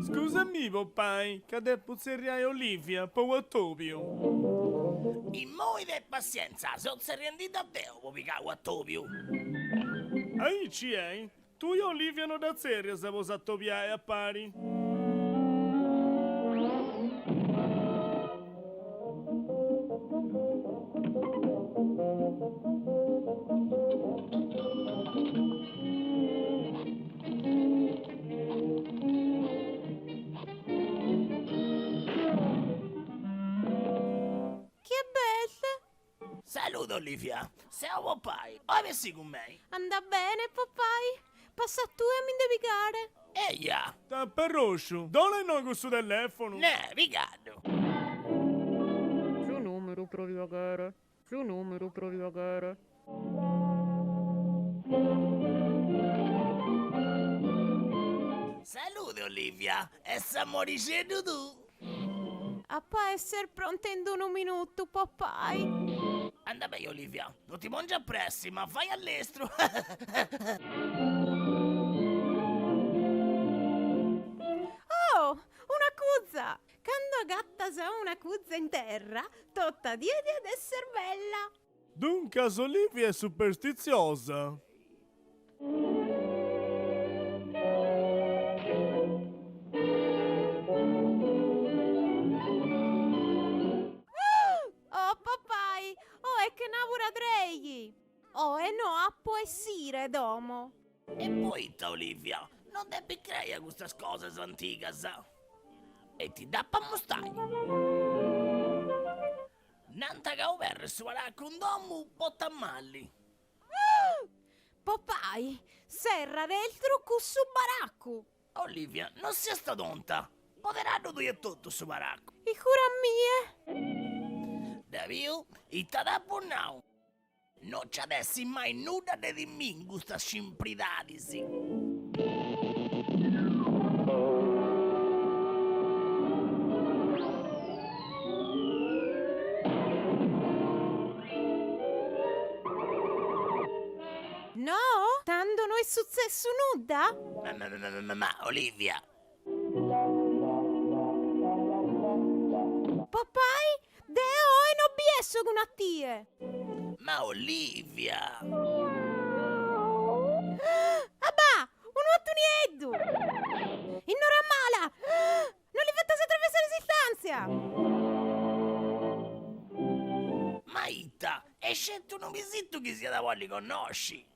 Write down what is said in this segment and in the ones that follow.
Scusami Poppai, ca depu tzerriai Olivia po u' atobiu. Immoi tenit passientza, seu tzerriendidda deu po pigai u' atobiu. Aici est? Tui Olivia no dda tzerrias po s'atobiai a pari? Chi bella! Salude Olivia, seu Poppai, oi bessì cun mei? Anda bene Poppai, passa tue a mi nde pigare. Eia! T'aperrosciu, dona innoi cussu telefonu. Ne, pigaddu. Su numeru pro piaghere, su numeru pro piaghere. Salude Olivia, e s'amorixeddu tuu? Apo a esser pronta in d'unu minutu, Poppai. Anda beni Olivia, no ti pongias pressi, ma fai a lestru. Oh, una cuza! Cando agattas una cuza in terra, tota die diat esser bella. Duncas Olivia est superstitziosa. Oh Poppai, oe est chenabura treighi! Oe no apo a essire 'e domo. E poita Olivia, non depis crei a custas cosas antigas. E ti dd'apo a mostai. Nant ca oberri su paraccu in domu portat mali. Poppai, serra lestru cussu baraccu! Olivia, non siast tonta! Poderaddu tui etotu su paraccu! Icura a mie! Dda biu? Ita t'apu nau? No nci at essi mai nudda de timì in custas scimpridadis! No? Tando no est sutzessu nudda? Ma ma ma ma ma Olivia! Poppai, deo oe no bi esso cun a tie! Ma Olivia! Abà! Unu 'attu nieddu! Innoramala! No li fettas atravessare s'istàntzia! Ma ita? Est sceti unu pisittu chi s'iat a bolli connosci!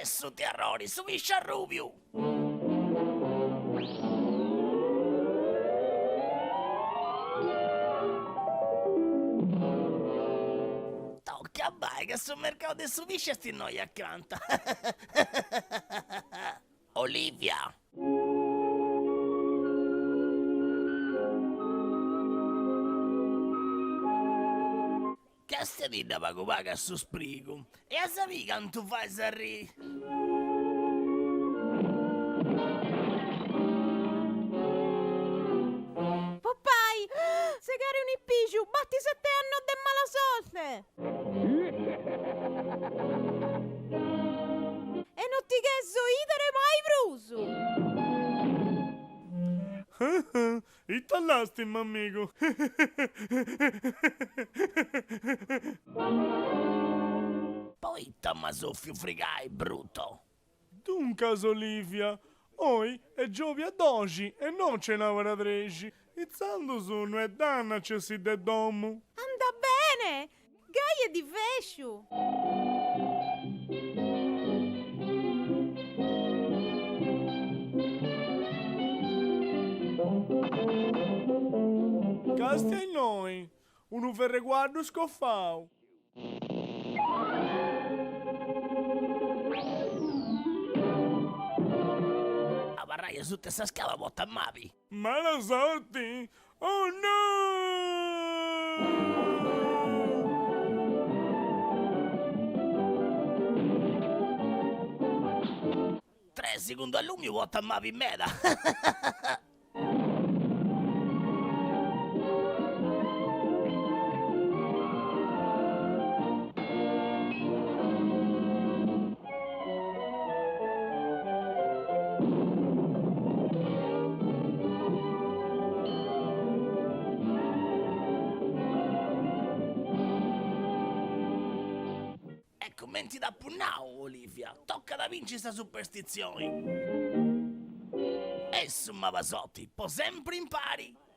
Est su terrori, su pisci arrubiu! Toca bai ca su mercau de su pisci est innoi acanta. Olivia. Castiadidda pagu pagu a su sprigu e as a biri cantu fais arrii. Poppai, segare un'impiju batit sete annos de mala sorte! E no ti cherzo 'idere mai prus! Ita lastima amigu. Poita m'as 'ofiu frigai, brutto? Duncas Olivia, oi est giobia doxi e non cenabara trexi, intzandus no est dannu a nci essì de domu. Andat bene! Gai est divesciu! Castia innoi, unu ferrecuaddu scofau. Abarrai asuta 'e sa scala portat mabi. Mala sorti? Oh no! Tresi cun d'allumiu potat mabi meda. E cumenti t'apu nau, Olivia, tocat a binci sa superstitzioni. E su mabasoti, po sempri impari!